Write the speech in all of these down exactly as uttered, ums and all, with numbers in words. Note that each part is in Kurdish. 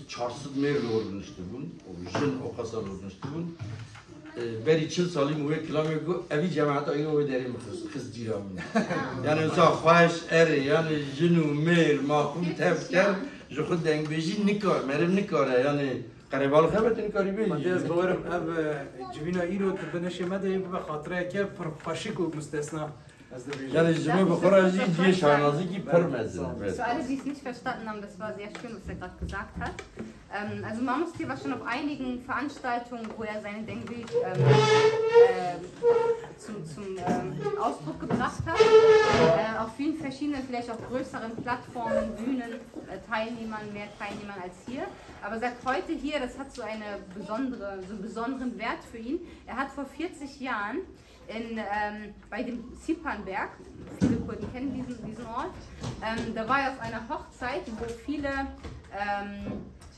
Çar sed mêr li wir rûniştibûn, û jin û qesa li wir rûniştibûn. E, berî çil salî min wê kilamê got, evî cemata îro wê derê min xist, xist cîra min. Yani wisa xweş, erê, yani jin û mêr, maxûm tev ker, ji xwe dengbêjî nikar, meriv nikare, yani qerebalixê be tu nikarî bêjî. Ma ez bawerim ev, e, civîna îro tu binişê me de bibe xatireyeke pir xweşik û mustesna. Yani ji me bi xwe re jî cihê şahnazîkî pir mezin. Suali, die ich nicht verstanden habe, das war sehr schön, was er gerade gesagt hat. Ähm, also Mamusti war schon auf einigen Veranstaltungen, wo er seine Dengbej ähm, äh, zum, zum ähm, Ausdruck gebracht hat. Äh, auf vielen verschiedenen, vielleicht auch größeren Plattformen, Bühnen, äh, Teilnehmern, mehr Teilnehmern als hier. Aber seit heute hier, das hat so eine besondere, so einen besonderen Wert für ihn. Er hat vor vierzig Jahren in, ähm, bei dem Sipanberg, viele Kurden kennen diesen, diesen Ort, ähm, da war er auf einer Hochzeit, wo viele ähm,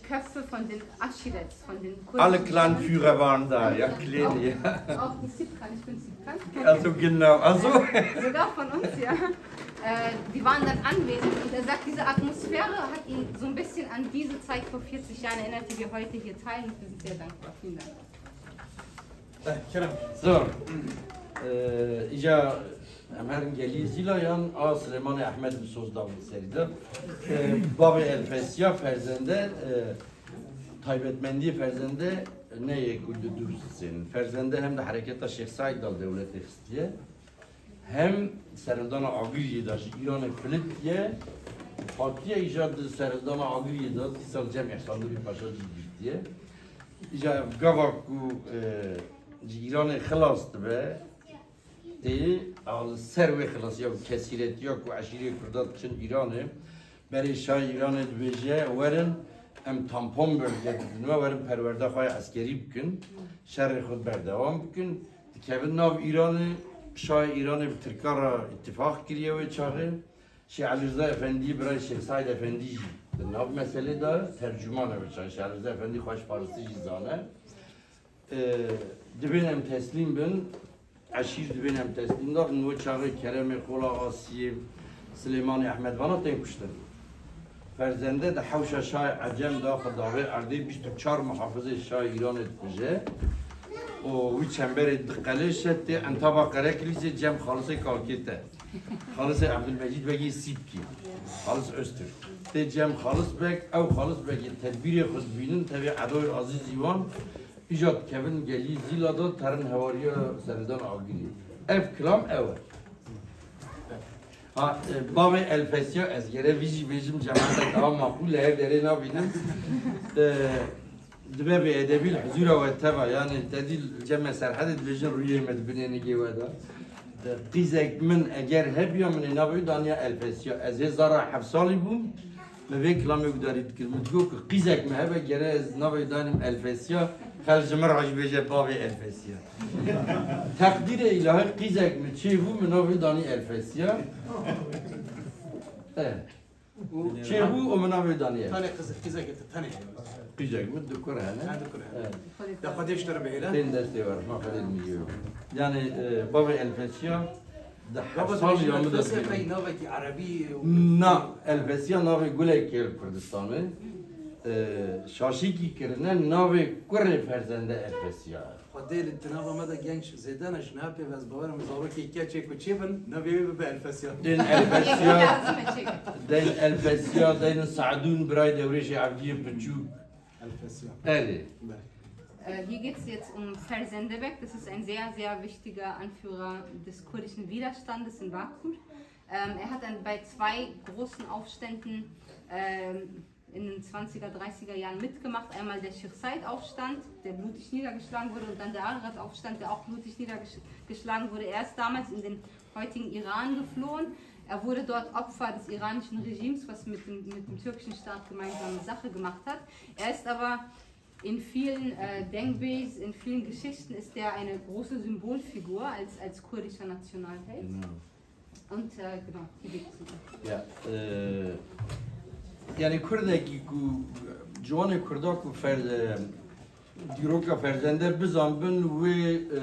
Köpfe von den Aşirets, von den Kurden. Alle Clanführer waren da, ja, Clan, ja. Auch, auch die Sipkan, ich bin Sipkan. Also genau, also. Äh, sogar von uns, ja. Äh, die waren dann anwesend und er sagt, diese Atmosphäre hat ihn so ein bisschen an diese Zeit vor vierzig Jahren erinnert, die wir heute hier teilen. Und wir sind sehr dankbar. Vielen Dank. Eh, kerem. Zor. Ee, îca em herin gelî Zîla yan a Silêmanê Ehmed bi soz da serî de. Ee, bavê Elfesiya Ferzende, e, taybetmendiyê Ferzende ne yê ku li dûr sên. Ferzende hem de hereketa Şêx Saîd da dewletê xistiye. Hem serhildana Agiriyê de ji Îranê filitiye, hatiye îja di serhildana Agiriyê de dîsa li cem Îhsan Nûrî Paşa jî girtiye. Îja ev gava ku, e, ji Îranê xilas dibe, tê a li ser wê xilasiya û kesîretiya ku eşîrê Kurda diçin Îranê, Berê şayê Îranê dibêje, werin em tampon bölge didin we, werin perwerda xwe ya eskerî bikin, şerê xwe berdewam bikin. Dikevin nav Îranê, şayê Îranê bi Tirka re îtîfaq kiriye wê çaxê. Şêx Elîrza Efendî, birayê Şêx Saîd Efendî jî di nav meselê de tercûman e wê çaxê. Şêx Elîrza Efendî xweş farisî jî zane. Ee, dibên em teslîm bin, eşîr dibên em teslîm dabin. Wê çaxê Keremê Qola Asiyê, Silêmanê Ehmed vana tên kuştin. Ferzende di hewşa Şahê Ecem de xwe dawê erdê bîst û çar muhafizê Şahê Îranê dikuje û wî çemberê diqeleşe tê entaba Qerekilîsê cem Xalisê Kalkê te. Xalisê Ebdulmecîd Begê Sîpkî, Xalis Öztürk. Tê cem Xalis Beg, ew Xalis Begê tedbîrê xwe dibînin, tevê edoyê azîzî wan, Îja dikevin gelî Zîla de terin hewariya serhildan Agirî. Ev kilam ew e. Ha, e, bavê Elfesiya, ez gere vî jî bêjim, cemaetek a maqûl e, her derê nabînim. E, dibe bêedebî li huzûra we teva, yani te dî cem me Serhedê dibêjin rûyê me di binê nigê we de. E, qîzek min eger hebiya min ê navê wî daniya Elfesiya. Ez hê zara heft salî bûm. Me vê kilamê gudarî dikir. Min digot ku qîzek me hebe gere ez navê danim Elfesiya, xelk ji min re jî bêje bavê Elfesiya. Teqdîrê îlahî qîzek min çêbû, min navê danî Elfesiya. E. Çêbû û min navê danî Elfesiya. Tenê qîz-, qîzek te tenê. Qîzek min du kur hene. Ha, du kur hene. E. De Xwedê ji te re bihêle. Tên destê we, ma Xwedê min jê. Yani, e, bavê Elfesiya, Di heft salî ya min de pey navekî erebî û Na, Elfesiya navê gulekê li Kurdistanê. E, şaşîkî kirine navê kurê Ferzende Elfesiya. Xwedê li di nava me de genç zêde ne, ji niha pê ve ez bawer im zarokê keçê ku çêbin, navê wê bibe Elfesiya. Tên Elfesiya, Lazim e çêbin. Tên Elfesiya, tên Sadûn, birayê Dewrêşê Evdiyê Piçûk. Elfesiya. Erê. Be. Äh, hier geht es jetzt um Ferzendebek. Das ist ein sehr, sehr wichtiger Anführer des kurdischen Widerstandes in Bakur. Ähm, er hat dann bei zwei großen Aufständen, ähm, in den zwanziger, dreißiger Jahren mitgemacht. Einmal der Sheikh Said-Aufstand, der blutig niedergeschlagen wurde, und dann der Ararat-Aufstand, der auch blutig niedergeschlagen wurde. Er ist damals in den heutigen Iran geflohen. Er wurde dort Opfer des iranischen Regimes, was mit dem, mit dem türkischen Staat gemeinsame Sache gemacht hat. Er ist aber in vielen, äh, Dengbêjs, in vielen Geschichten ist er eine große Symbolfigur als, als kurdischer Nationalheld. Genau. Und, äh, genau, hier geht es um ihn. Ya, e, yani Kurdekî ku, ciwanê Kurda ku fer-, e, dîroka Ferzende bizanbin, wê, e,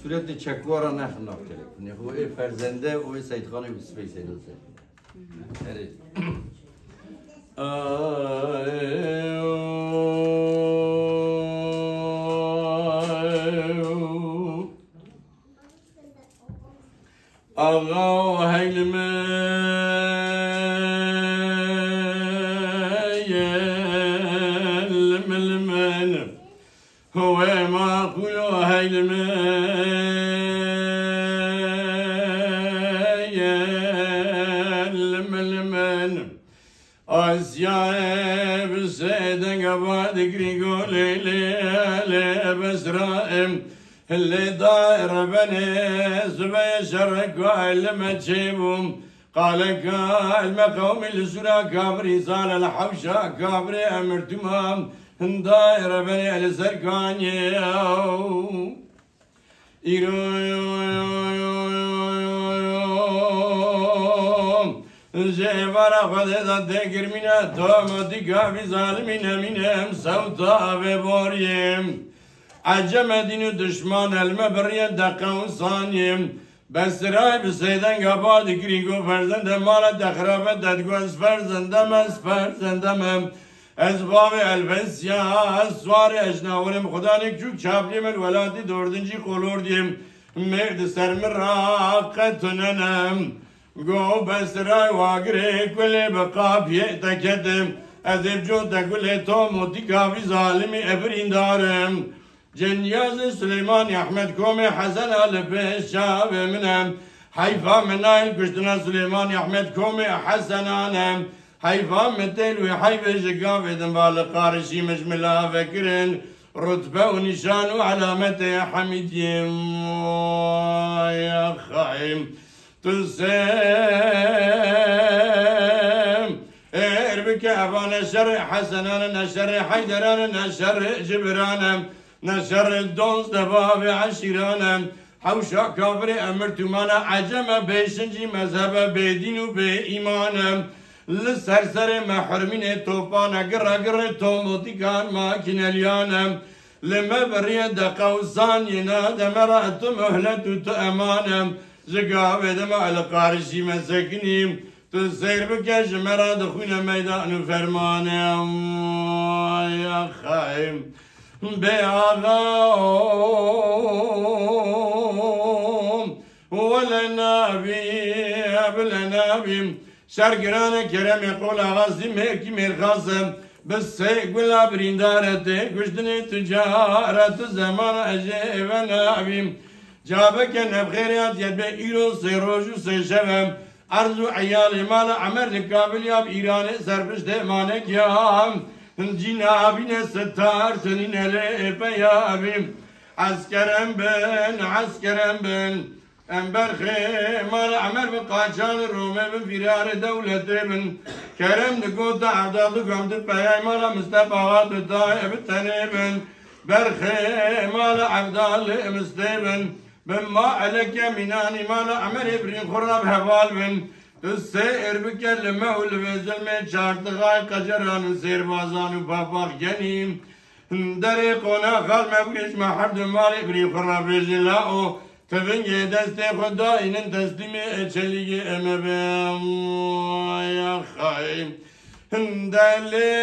sûretê çekuwara nexin nav telefonê. Xwe ê Ferzende û ê Seyîdxanê Yûsifê Seyda Seyda. Erê. Ay, Axa û heylime, lime lime. Wê maqûl û heylime, lime lime. Asiyayê bi sê denga ba dikrî go lê lê lê Besra em. Lê da rebenê zibeyê şerrek go elime çêbûm. Qaleka elme qewmî li sura kafirî sal el hewşa kafirê emir tûma. Hinda rebenê li ser kanyew. Îro ji êvara Xwedê de tê girmîne, tomotîka vî zalimî nemîne, em sewta vê boriyê. Eceme dîn û dişman, elme biriye deqe û saniyê. Besiray bi sêdenga ba dikirî, go ferzende mala te xirabe, te digo ez ferzende me, ez ferzende me. Ez bavê Elvesya, ez swarê, ez nawirim Xudanê çûk çaplî min welatî dordin jî qolordiyê. Mêr di ser min ra qet tunene. Go besiray wagirê kulê bi qapiyê te ketim. Ez ê bi co te kulê to motîka vî zalimî ebirîndarim. Ceniyazê Silêmanî Ehmed komê Hesena li pêş çavê min e. Heyfa min nayên kuştina Silêmanî Ehmed komê Hesenan e. Heyfa min tên wê heyvê ji gavê din va li qarişî min ji min lave kirin. Rutbe û nîşan û elametê Hemîdiyê. Vay axayim. Tu sê êr bike, eva ne şerê Hesenan e, ne şerê Heyderan e, ne şerê Cibiran e, ne şerê donzdeh bavê eşîran e. Hewşa kafirê emir tûmana eceme bêşincî mezhebe bêdîn û bêîman e. Li ser serê me hermînê topan e, gire gire tomotîkan makîneliyan e. Li me biriye deqe û saniyê na deme ra tu muhlet û tu eman e. Ji gavê de me li qarişî me sekinî. Tu seyr bike ji me re dixwîne meydan û fermane. Ay axayim. Bê axa wele nabî, bile nabî. Şer girane keremê qol axa zî mêrkî mêrxas e. Bi sê gula birîndare tê kuştinê tu cara tu zemana ez jê êve nabîm. Cabeke nevxêrê hatiye bê îro sê roj û sê şev e. Erz û eyalê mala Emer li Kabilya bi Îranê serpiştê manekiya cî nabîne sitar tenîne lê peyabî. Eskerem bin, eskerem bin. Em berxê mala Emer bin qaçan Romê bin fîrarê dewletê bin. Kerem di gota Evdal di gom di peyay mala Mistefa Axa tu dayê bi tenê bin. Berxê mala Evdalê Mistê bin. Bi ma eleke mînanî mala Emerê birîn xwe re bi heval bin. Tu sê êr bike li me û li vê zilmê çartixay qeceran û sêrbazan û papax genî. Derê qona xal me bûyê ji me her du malê birîn xwe re bêjin la o. Tivingê destê xwe dayînin teslîmê çelîgê eme be. Ay axay. Delê.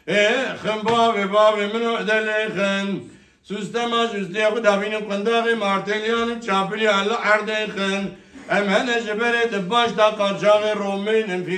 Ê xin bavê, bavê min o delê xin. Sûstema ji ustê xwe davînin qundaxê martêliyan û çapiliyan li erdê xin. Em hene ji berê di baş da qaçaxê romên em fîr